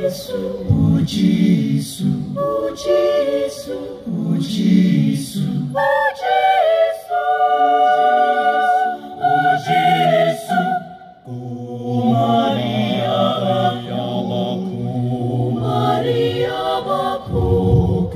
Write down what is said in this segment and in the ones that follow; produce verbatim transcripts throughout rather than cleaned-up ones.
O Jisu, o Jisu, o Jisu, o Jisu, o Jisu. Ko Maria, Maria, ko Maria, ko Maria, Bakhuid,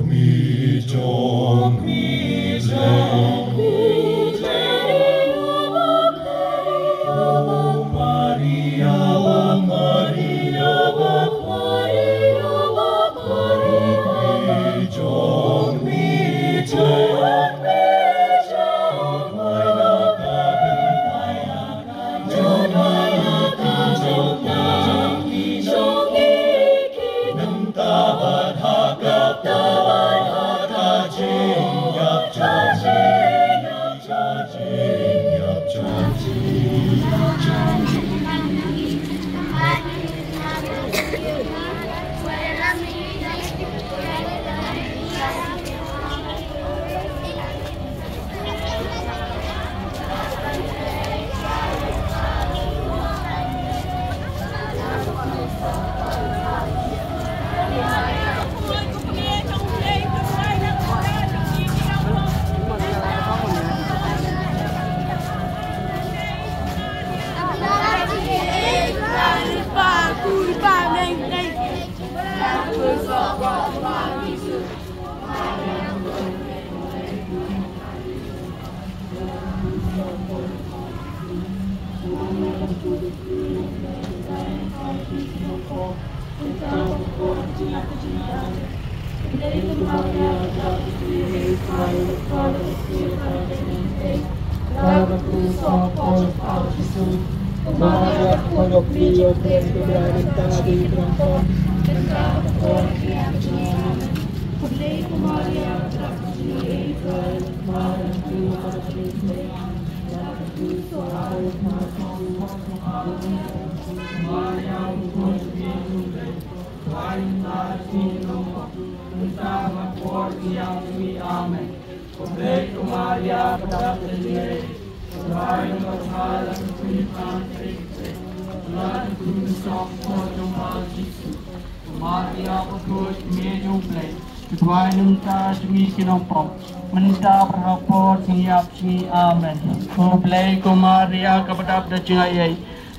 Mei jong U Blei, to duwai na ka bynta jong ngi ki nongpop, mynta bad ha ka por jong ka ïap jong ngi. Amen. Ko Blei, ko Maria kaba dap da jingaiei,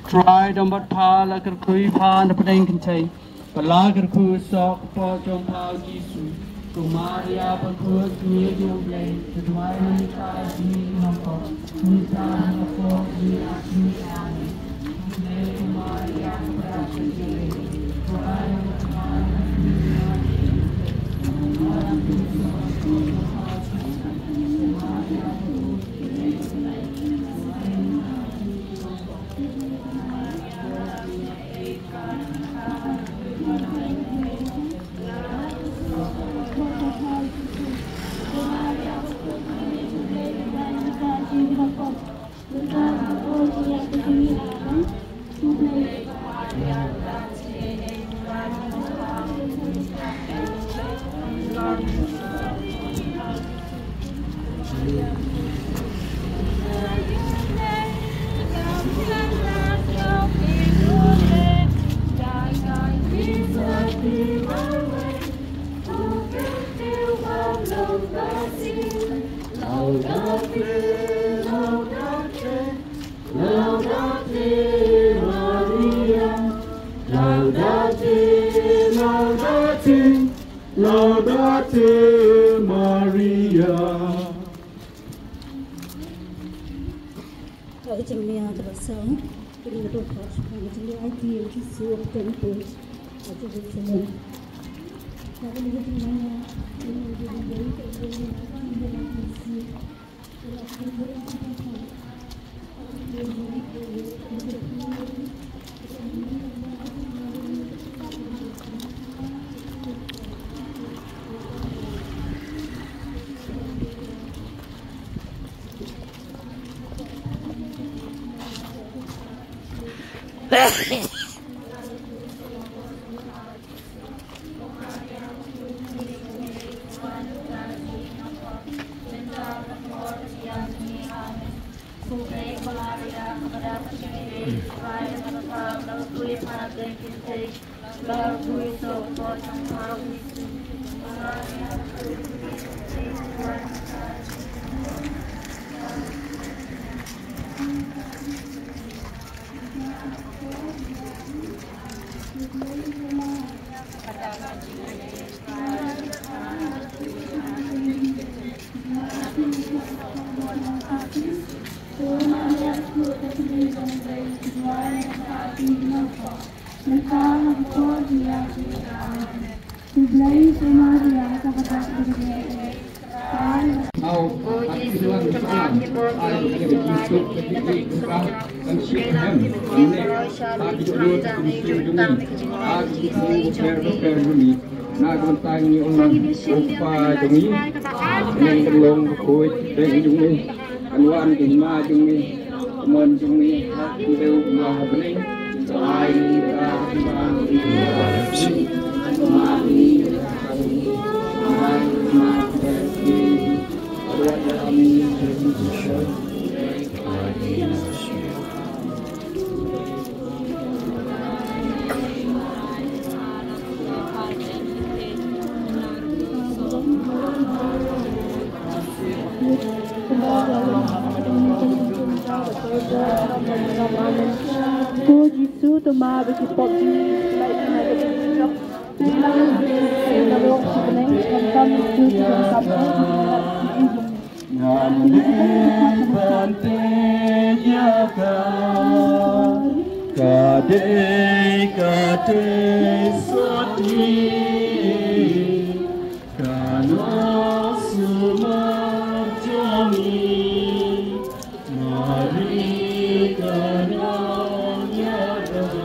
trai dang bad pha la kyrkhu ïa pha na pdeng kynthei, bad la kyrkhu ïa u soh ka kpoh jong pha U Jisu. Ko Maria, Bakhuid, Mei jong U Blei, to duwai na ka bynta jong ngi ki nongpop, mynta bad ha ka por jong ka ïap jong ngi. Amen. Laudate, laudate, laudate Maria. Laudate, laudate, laudate Maria. Ka jingmia kaba song, kaba song, ka jingmia ai ti Jisu ha temple ha Jerusalem. Ka jingmia Puji syukur kepada Tuhan, kita bersyukur dan kita bersyukur. Na ka bynta ngi ong u Kpa jong ngi, ngi ka long ka khuid dei jong ngi, kan wan ka hima jong ngi, ka mon jong ngi ha khyndew ma ha bneng. Ai ka hima jong ngi. Ko Jisu, to map ïa ki pop jong ngi, pynlait ïa ngi ha ka jingpynjot. Pynlait ïa ngi ha ka jingpynjot, khamtam ïa ki jingpynjot. Ngan leh ban teh ïa ka, ka dei ka teh sati, ka nong sumar jong ngi, Mari ka nong ïarap.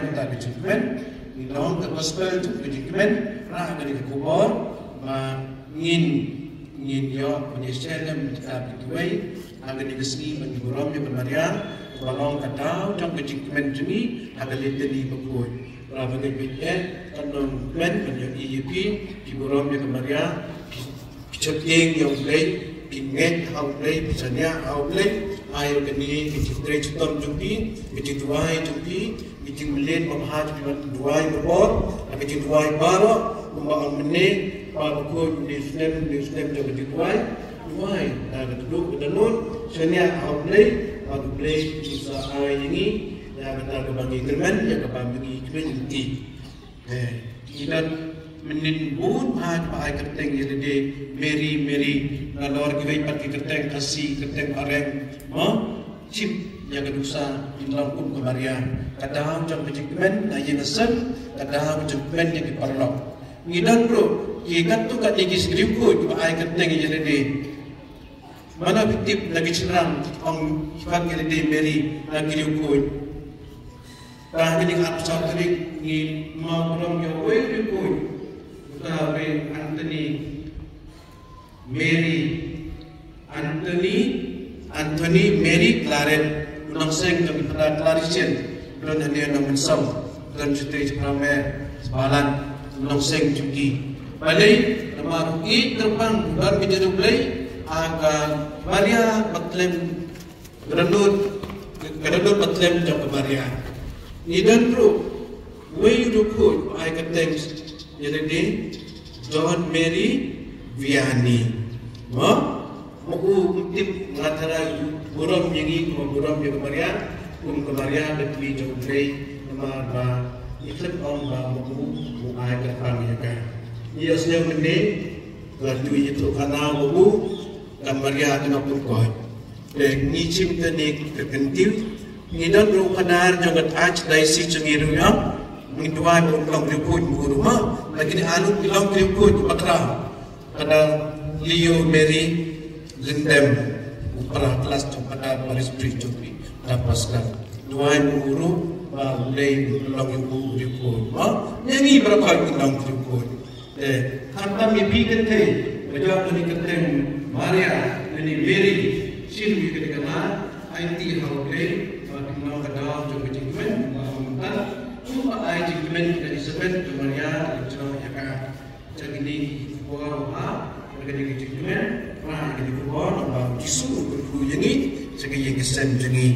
Kata ka jingkmen, ngi long ka gospel jong ka jingkmen, ha kane ka khubor ba ngin, ngin ïoh ban ïa share lem bad kiwei ha kane ka sngi, ba ngi burom ïa ka Maria, ba long ka daw jong ka jingkmen jong ngi ha ka Litany bakhuid. Ba ngin bit eh, kan long kmen ban ïohi ïa phi, phi burom ïa ka Maria, phi, phi sheptieng ïa U Blei, phi ngeit ha U Blei, phi shaniah ha U Blei. Ai ïa kane ka jingtrei shitom jong phi, ka jingduwai jong phi, ka jingmlien babha jong phi ban duwai barabor, ka jingduwai baroh, kumba ong mynne, Kpa bakhuid, une u snem, une u snem jong ka jingduwai. Duwai da ka tnum ka dohnud, shaniah ha U Blei, bad U Blei un sa ai ïa ngi ïa kata kaba ngi kyrmen, ïa kaba ngi kmen lynti. Eh, ngi don mynnin bun bha kiba ai kyrteng ïa lade Mary, Mary, nalor kiwei pat ki kyrteng Khasi, kyrteng Phareng, mo? Shim ïa ka dohnud, ngin long kum ka Maria. Ka daw jong ka jingkmen na ïing ka sem, ka daw jong ka jingkmen ïa ki paralok. Ngi don ruh ki katto katne ki riewkhuid kiba ai kyrteng ïa lade. Mano phi tip na ki shynrang ong ki ban ïa lade Mary na ki riewkhuid. Ka ha kine ki arphew saw tarik ngi mawburom ïa uwei u riewkhuid. Uta u dei Anthony Mary, Anthony, Anthony Mary Claret, u nongseng jong ki Phadar Claretian, u don hangne Nongmynsong, u don shatei sha Pramer, sha Balang, u nongseng jong ki. Balei, namar u ïeit kyrpang, u don bynta U Blei, ha ka Maria ba khlem Ka dohnud, ka dohnud ba khlem jong ka Maria. Ngi don ruh uwei u riewkhuid ba ai kyrteng ïa lade John Mary Vianney. Mo? Mo u tip nga tharai u burom ïa ngi, kumba burom ïa ka Maria, kum ka Maria ka kmie jong U Blei, namar ba ngi khlem ong ba mo u, u ai kyrpang ïa ka. Ngi ïohsngew mynne, la ju ïathuh khana ba u, ka Maria ka nongpynkoit. Te ngi shim kane ka kyntien, ngi don ruh u Phadar jong ka Archdiocese jong ngi ruh ïa, ngi duwai ba un long riewkhuid mo u ruh ma, la kine arngut ki long riewkhuid bakhraw. Phadar Leo Mary Lyndem, u para klas jong Phadar Parish Priest jong ngi, Phadar Pascal. Duwai mo u ruh ba U Blei un long ïa u riewkhuid ma, ïa ngi baroh ngi long riewkhuid. Te, khamtam ïa phi kynthei, ba jop ïa kane ka kyrteng Maria, lane Mary, shim ïa kane ka lad, aiti ha U Blei, ba kin long ka daw jong ka jingkmen, ba mynta, kumba ai jingkmen ïa ka Elizabeth, ka Maria, ka jong ïa ka. Te kine ki khubor ba, ïa kane ka jingkmen, ba ïa kane ka khubor, ba u Jisu u kyrkhu ïa ngi, sha ka ïing ka sem jong ngi.